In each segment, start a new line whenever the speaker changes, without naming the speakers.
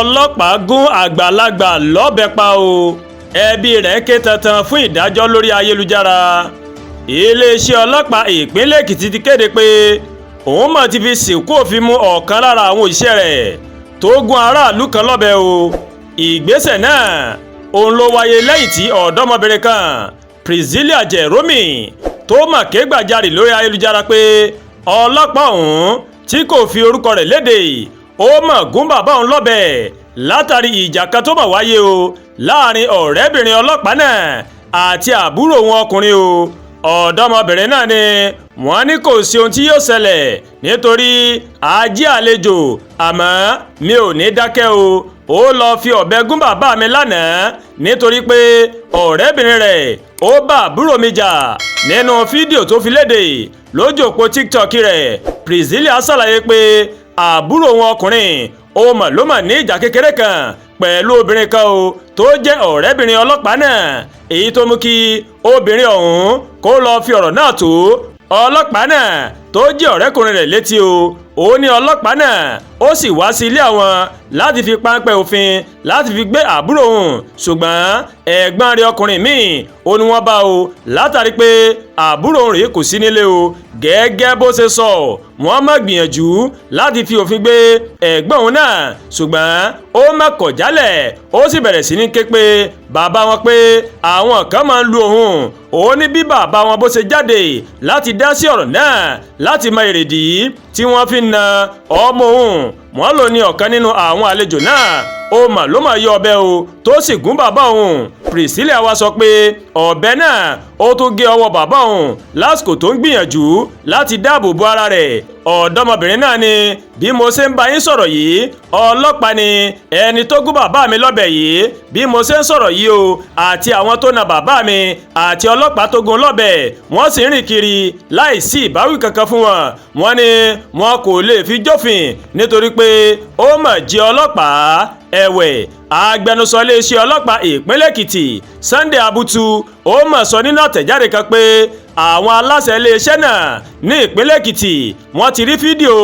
Ọlọ́pàá gún àgbàlagbà lọ́bẹ pa o, ẹbí rẹ̀ ké tantan fún ìdájọ́ lórí ayélujára. Iléeṣẹ́ ọlọ́pàá ìpínlẹ̀ Èkìtì ti kéde pé òun mọ̀ ti fi sìnkú òfin mú ọ̀kan lára àwọn òṣìṣẹ́ rẹ̀ tó gún aráàlú kan lọ́bẹ o. Ìgbésẹ̀ náà òun ló wáyé lẹ́yìn tí ọ̀dọ́mọbìnrin kan, Priscilla Jerome, tó mọ̀ ké gbàjarè lórí ayélujára pé ọlọ́pàá ọ̀hún tí kò fi orúkọ rẹ̀ léde ó mọ̀ gún bàbá òun lọ́bẹ látàrí ìjà kan tó mọ̀ wáyé o láàrin ọ̀rẹ́bìnrin ọlọ́pàá náà àti àbúrò wọn ọkùnrin o. Ọ̀dọ́mọbìnrin náà ni wọ́n ní kò sí ohun tí yóò ṣẹlẹ̀ nítorí ajé àlejò, àmọ́ mi ò ní dákẹ́ o. Ó lọ fi ọ̀bẹ gún bàbá mi lánàá nítorí pé ọ̀rẹ́bìnrin rẹ̀ ó bá àbúrò mi jà. Nínú fídíò tó fi léde lójú òpó TikTok rẹ̀, Priscilla ṣàlàyé pé àbúrò wọn ọkùnrin ó mọ̀ ló mọ̀ ní ìjà kékeré kan pẹ̀lú obìnrin kan o tó jẹ́ ọ̀rẹ́bìnrin ọlọ́pàá náà, èyí tó mú kí obìnrin ọ̀hún kó lọ fi ọ̀rọ̀ náà tó ọlọ́pàá náà tó jẹ́ ọ̀rẹ́kùnrin rẹ̀ létí o. Ó ní ọlọ́pàá náà ó sì wá sí ilé àwọn láti fi páńpẹ́ òfin láti fi gbé àbúrò òun, ṣùgbọ́n ẹ̀gbọ́n rẹ̀ ọkùnrin míì ó ní wọ́n bá o látàrí pé àbúrò òun rèé kò sí nílé o. Gẹ́gẹ́ bó ṣe sọ, wọ́n má gbìyànjú láti fi òfin gbé ẹ̀gbọ́n òun náà, ṣùgbọ́n ó má kọ̀ jálẹ̀, ó sì bẹ̀rẹ̀ sí ní ké pé bàbá wọn pé àwọn kan máa ń lu òun. Ó ní bí bàbá wọn bó ṣe jáde láti dá sí ọ̀rọ̀ náà láti mọ èrèdí tí wọ́n fi na ọmọ òun, wọ́n lò ní ọ̀kan nínú àwọn àlejò náà ó mà ló mà yọ ọ̀bẹ o tó sì gún bàbá òun. Priscilla wá sọ pé ọ̀bẹ náà ó tún gé ọwọ́ bàbá òun lásìkò tó ń gbìyànjú láti dáàbò bo ara rẹ̀. Ọ̀dọ́mọbìnrin náà ni bí mo ṣe ń bá yín sọ̀rọ̀ yìí, ọlọ́pàá ni ẹni tó gún bàbá mi lọ́bẹ yìí. Bí mo ṣe ń sọ̀rọ̀ yìí o, àti àwọn tó na bàbá mi àti ọlọ́pàá tó gún lọ́bẹ, wọ́n sì ń rìn kiri láì sí ìbáwí kankan fún wọn. Wọ́n ní wọn kò lè fi jófin nítorí pé ó mà jẹ́ ọlọ́pàá. Ẹ̀wẹ̀, agbẹnusọ iléeṣẹ́ ọlọ́pàá ìpínlẹ̀ Èkìtì, Sunday Abutu, ó mọ̀ sọ nínú àtẹ̀jáde kan pé àwọn aláṣẹ iléeṣẹ́ náà ní ìpínlẹ̀ Èkìtì wọ́n ti rí fídíò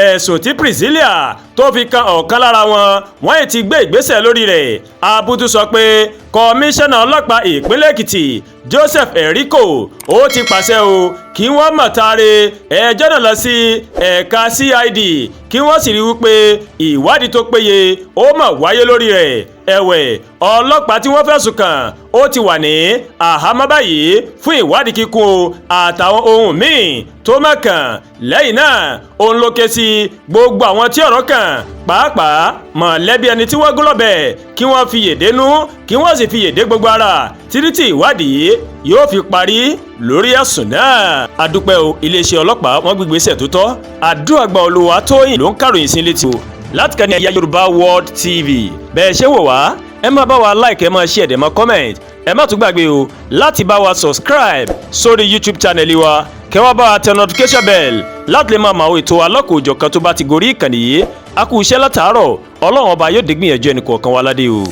ẹ̀sùn tí Priscilla tó fi kan ọ̀kan lára wọn, wọ́n yìí ti gbé ìgbésẹ̀ lórí rẹ̀. Abutu sọ pé kọmíṣánná ọlọ́pàá ìpínlẹ̀ Èkìtì, Joseph Eriko, ó ti pàṣẹ o kí wọ́n mọ̀ taare ẹjọ́ náà lọ sí ẹ̀ka CID, kí wọ́n sì rí wípé ìwádìí tó péye ó mọ̀ wáyé lórí rẹ̀. Ẹ̀wẹ̀, ọlọ́pàá tí wọ́n fẹ̀sùn kàn ó ti wà ní àhámọ́ báyìí fún ìwádìí kíkún o àtàwọn ohun míì tó má kàn. Lẹ́yìn náà òun ló ké sí gbogbo àwọn tí ọ̀rọ̀ kàn, pàápàá mọ̀lẹ́bí ẹni tí wọ́n gún lọ́bẹ, kí wọ́n fi yèdè nú, kí wọ́n sì fi yèdè gbogbo ara títí tí ìwádìí yóò fi parí lórí ẹ̀sùn náà. Adúpẹ́ o, iléeṣẹ́ ọlọ́pàá wọ́n gbígbésẹ̀ tó tọ́. Àdúràgbà Olúwatóyìn ló ń kàròyìn sí létí o láti kàn ní Ẹ̀yà Yorùbá World TV. Bẹ́ẹ̀ ṣé wò wá, ẹ máa bá wa like, ẹ máa share, ẹ máa comment. Ẹ má tún gbàgbé o láti bá wa subscribe sórí YouTube channel wa, kẹ́ wá bá wa tẹ notification bell láti lè máa mọ àwọn ètò alọ́kòòjọ̀kan tó bá ti gorí ìkànnì yìí. A kú iṣẹ́ látàárọ̀, Ọlọ́run Ọba yóò dé gbìyànjú ẹnì kọ̀ọ̀kan wa ládé o.